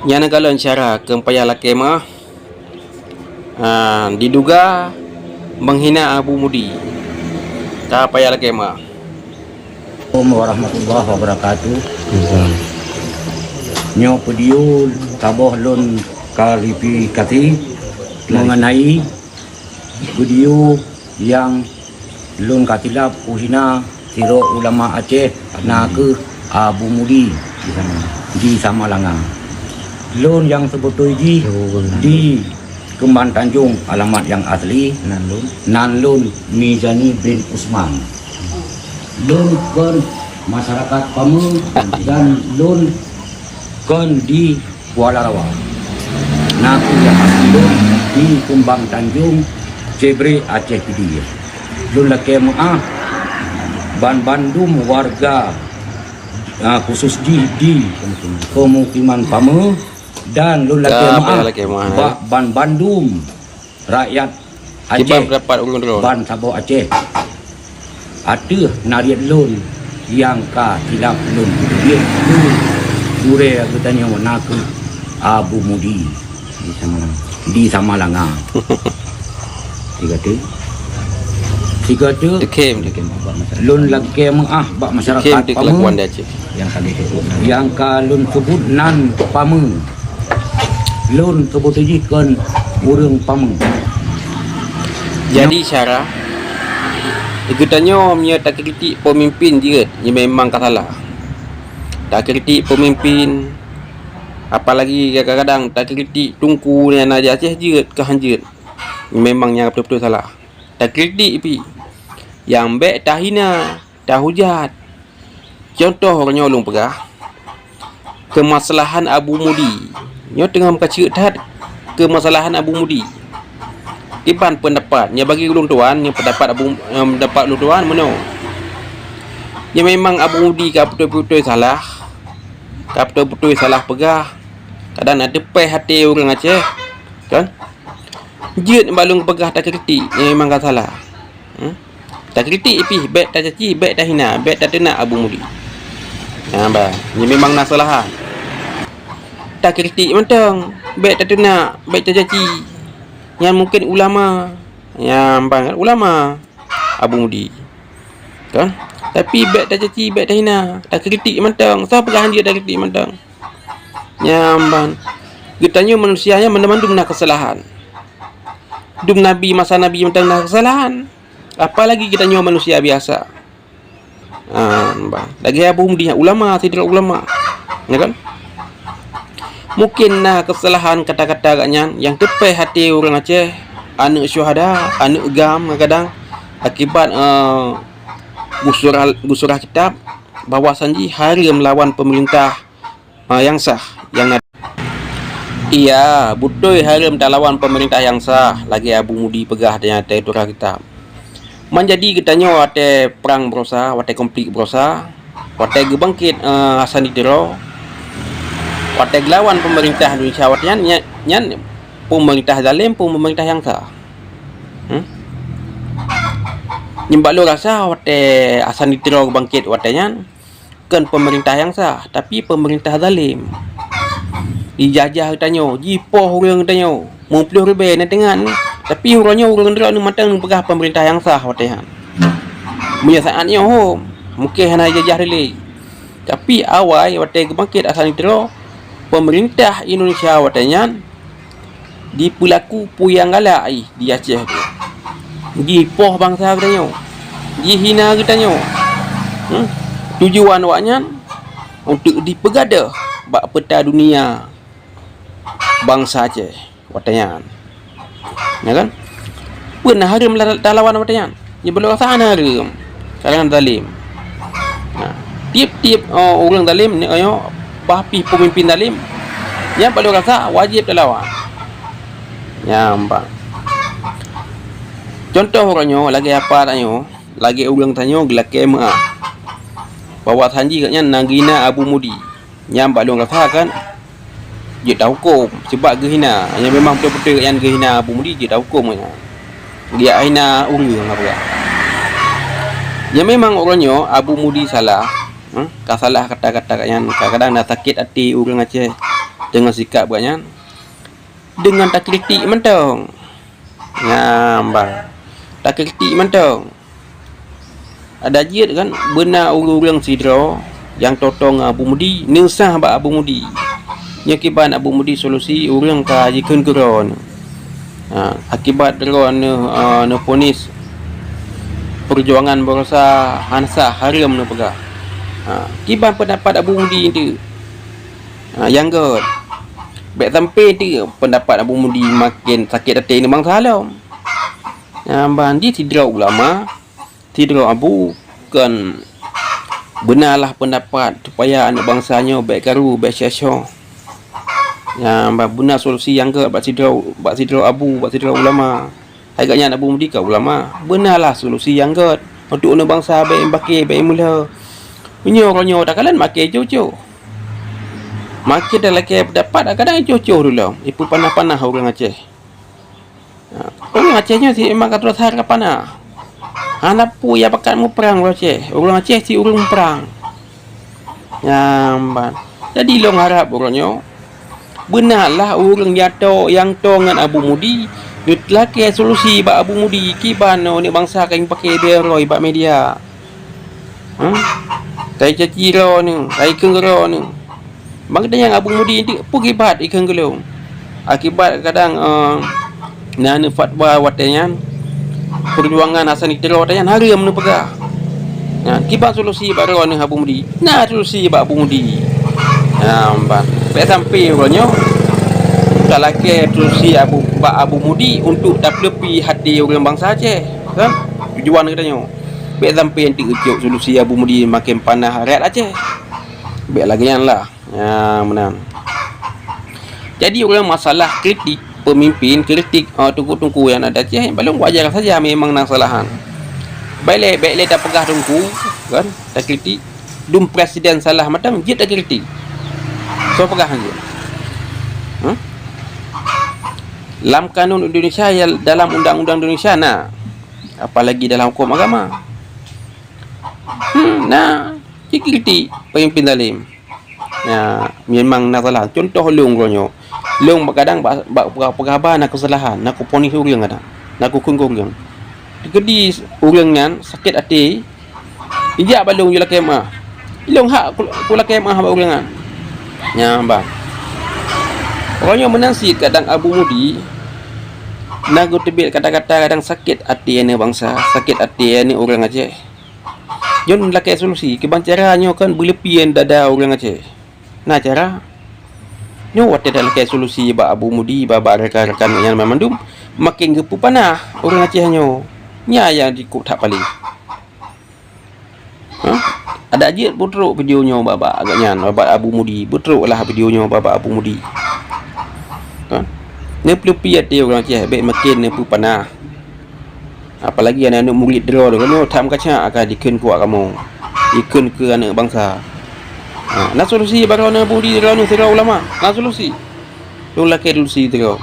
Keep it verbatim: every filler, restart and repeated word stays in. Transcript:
Nyan na kalon syara keu payah lakée meuáh. Ha, diduga menghina Abu Mudi. Ka payah lakée meuáh. Assalamualaikum warahmatullahi wabarakatuh. Nyoe video saboh lôn klarifikasi mengenai video nyang lôn ka silap kuhina sidroe ulama Aceh, na kheueh Abu Mudi di Samalanga. Lôn nyang seubeutôi jih di Keumbang Tanjong, alamat nyang asli nan lôn, nan lôn Mizani bin Usman. Lôn kon masyarakat Pame dan lôn kon di Kuala Rawa. Na kheueh nyang asli lôn di Keumbang Tanjong, Cebre, Aceh Pidie. Lôn lakée meuáh ban bandum warga, ah, khusus jih di pemukiman Pame, dan lôn lakée meuáh bak ban bandum rakyat Aceh, ban saboh Aceh. Ateueh nariet lôn nyang ka silap lôn peubiet keu gurée geutanyoe na kheueh Abu Mudi di Samalanga. Sigoe teuk, sigoe teuk lôn lakée meuáh bak masyarakat Pame nyang ka lôn seubut nan Pame. Lôn seubeutôi jih kon ureuëng Pame. Jadi syara, geutanyoe meunyoe takritik peumimpin jeuet, nyan memang ka salah. Takritik peumimpin, apalagi kadang-kadang takritik teungku nyang na di Aceh jeuet, ka han jeuet. Memang nyan beutôi-beutôi salah. Takritik pih, nyang bék tahina, tahujat. Cuntoh uroe nyoe lôn peugah, keumasalahan Abu Mudi. Nyoe teungoh meukaceuk that keumasalahan Abu Mudi. Kiban peundapat, nyoe bagi ulôn tuan, nyoe peundapat Abu, eh, peundapat ulôn tuan meunoe. Nyoe memang Abu Mudi ka beutôi-beutôi salah, ka beutôi-beutôi salah peugah, kadang na teupéh até ureuëng Aceh, kan? Jeuet bak lôn peugah takritik, nyoe memang ka salah. Hmm? Takritik pih, bék tacaci, bék tahina, bék tateunak Abu Mudi. Nyan ban, nyan memang na salah. Takritik mantong, bék tateunak, bék tacaci. Nyan mungken ulama. Nyan ban, ulama Abu Mudi. Kan? Tapi bék tacaci, bék tahina. Takritik mantong, soe peugah han jeuet takritik mantong. Nyan ban. Geutanyoe manusia nyan mandum-mandum na keusalahan. Dum nabi, masa nabi mantong na keusalahan. Apalagi geutanyoe manusia biasa. Ah, bah, lagée Abu Mudi ulama, sidroe ulama. Ya kan? Mungkin na keusalahan kata-kata geuh nyan nyang teupéh até ureuëng Aceh, aneuëk syuhada, aneuëk GAM kadang-kadang akibat, eh, geusurah, geusurah kitab bahwa sanji hareuem lawan peumeurintah ah, nyang sah, nyang na. Iya, beutôi hareuem talawan peumeurintah nyang sah, lagée Abu Mudi peugah di ateueh surah kitab. Manjadi geutanyoe watée prang beurosa, watée konflik beurosa, watée geubangkét, eh, Hasan di Tiro, watée geulawan peumeurintah Indonesia watée nyan, nyan, nyan peumeurintah zalem, peumeurintah nyang sah. Hmm? Nyoe bak lôn rasa watée Hasan di Tiro geubangkét watée nyan, kon peumeurintah nyang sah, tapi peumeurintah zalem. Jijajah geutanyoe, jipoh ureuëng geutanyoe, meuploh ribée na teungan, tapi uroe nyoe ureuëng droeneuh mantong neupeugah peumeurintah nyang sah watée nyan. Meunyoe saát nyoe hom, mungken hana jijajah lé. Tapi awai watée geubangkét Hasan di Tiro, peumeurintah Indonesia watée nyan, jipeulaku peue nyang galak jih di Aceh tu. Jipoh bansa geutanyoe, jihina geutanyoe. Hmm? Tujuan awaknyan untuk jipeugadôh bak peuta dunia bansa Aceh watée nyan. Ya kan? Peue na hareuem la-, talawan watée nyan? Nyoe bak lôn rasa hana hareuem. Karena zalem. Nah, tieb-tieb, oh, ureuëng zalem, nyoe, nyoe, bah pih peumimpin zalem, nyan bak lôn rasa wajéb talawan. Nyan, bah. Cuntoh uroe nyoe, lagée apa tanyoe, lagée ureuëng tanyoe geulakée meuáh. Bahwa sanji geuhnyan na geuhina Abu Mudi. Nyan bak lôn rasa kan jeuet tahukôm, sebab geuhina. Nyang memang beutôi-beutôi nyan geuhina Abu Mudi jeuet tahukôm nyan. Geujak hina ureuëng apa. Nyang memang uroe nyoe Abu Mudi salah, hmm, ka salah kata-kata nyan, kadang-kadang na sakét até ureuëng Aceh. deungon sikap geuh nyan, deungon takritik mantong. Nyan ban. Takritik mantong. Adak jeuet kan, beuna ureuëng-ureuëng sidroe nyang toe-toe ngon Abu Mudi, neusah bak Abu Mudi. Nyoe kiban Abu Mudi solusi ureuëng ka jikheun keu droeneuh. Ha, akibat droeneuh, eh, neuponis peujuangan baroesa hana sah, hareuem neupeugah. Ha, kiban peundapat Abu Mudi tu. Ha, nyang gét. Bék sampai tu peundapat Abu Mudi maken sakét até ngon bansa lom. Nyan ban di sidroe ulama, sidroe abu, kon beunalah peundapat supaya aneuëk bansa nyoe bék karu, bék sya-sya. Nyan ban beuna solusi nyang gét bak sidroe, bak sidroe abu, bak sidroe ulama. Hai geuh nyan Abu Mudi ka ulama, beunalah solusi nyang gét untuk aneuëk bansa bék meubaké, bék meulhö. Meunyoe uroe nyoe takalon maké coh-coh. Maké talakée peundapat kadang coh-coh dulu, ipeupanah-panah ureuëng Aceh. Ha, ureuëng Aceh nyoe si memang ka troh that ka panah. Hana peue nyang bakat muprang ureuëng Aceh. Ureuëng Aceh si ureuëng muprang. Nyan ban. Jadi lôn harab uroe nyoe, beunalah ureuëng nyang toe, nyang toe ngon Abu Mudi, neuteulakée solusi bak Abu Mudi, kiban nyoe aneuëk bansa ka jipakée droe bak media. Hmm? Ka jicaci droeneuh, ka jikheun droeneuh. Bang geutanyoe Abu Mudi nyoe peue akibat jikheun keu lôn. Akibat kadang, eh, na neufatwa watée nyan, peujuangan Hasan di Tiro watée nyan hareuem neupeugah. Nyan, kiban solusi bak droeneuh Abu Mudi? Na solusi bak Abu Mudi. Nyan ban. Bék sampai uroe nyoe talakée solusi Abu, bak Abu Mudi untuk tapeuleupi hati ureuëng bansa Aceh. Kan? Tujuan geutanyoe. Bék sampai eunteuk cok solusi Abu Mudi maken panah rakyat Aceh. Bék lagée nyan lah. Ya, meunan. Jadi, ureuëng masalah kritik pemimpin, kritik, eh, teungku-teungku nyang na di Aceh, paléng wajar saja memang na kesalahan. Bék lé, bék lé tapeugah teungku, kan, takritik. Dum presiden salah mantong, jeuet takritik. Soe peugah lagée nyan? Huh? Lam kanun Indonesia, ya, dalam undang-undang Indonesia na. Apalagi dalam hukum agama. Hmm, na. Jikritik pemimpin zalim. Ya, memang na salah. Contoh lôn uroe nyoe. Lôn kadang bak, bak peugah-peugah haba na keusalahan, na kuponis ureuëng kadang. Na kukheun keu ureuëng. Keudi ureuëng nyan sakét até, ijak bak lôn jilakée meu'ah. Lôn hak ku, kulakée meu'ah bak ureuëng nyan. Nyan ban. Uroe nyoe meunan cit kadang Abu Mudi na geuteubiet kata-kata kadang sakét até aneuëk bansa, sakét até aneuëk ureuëng Aceh. Nyoe lakée solusi, kiban cara nyoe kan beuleupie dada ureuëng Aceh. Na cara. Nyoe watée talakée solusi bak Abu Mudi, bak, bak rakan-rakan nyan banmandum, maken geupeupanah ureuëng Aceh nyoe. Nyan nyang jikuk that paléh. Ha? Adak jeuet beutrok video nyoe bak, bak gobnyan, bak Abu Mudi. Beutroklah video nyoe bak, bak Abu Mudi. Ha? Neupeuleupi até ureuëng Aceh, bék maken neupeupanah. Apalagi aneuëk-aneuëk murit droe, droeneuh that meukaca akan jikheun kuat kamoe, jikheun keu aneuëk bansa. Ha, na solusi bak droeneuh Abu Mudi, droeneuh sidroe ulama, na solusi. Lôn lakée solusi sidroe.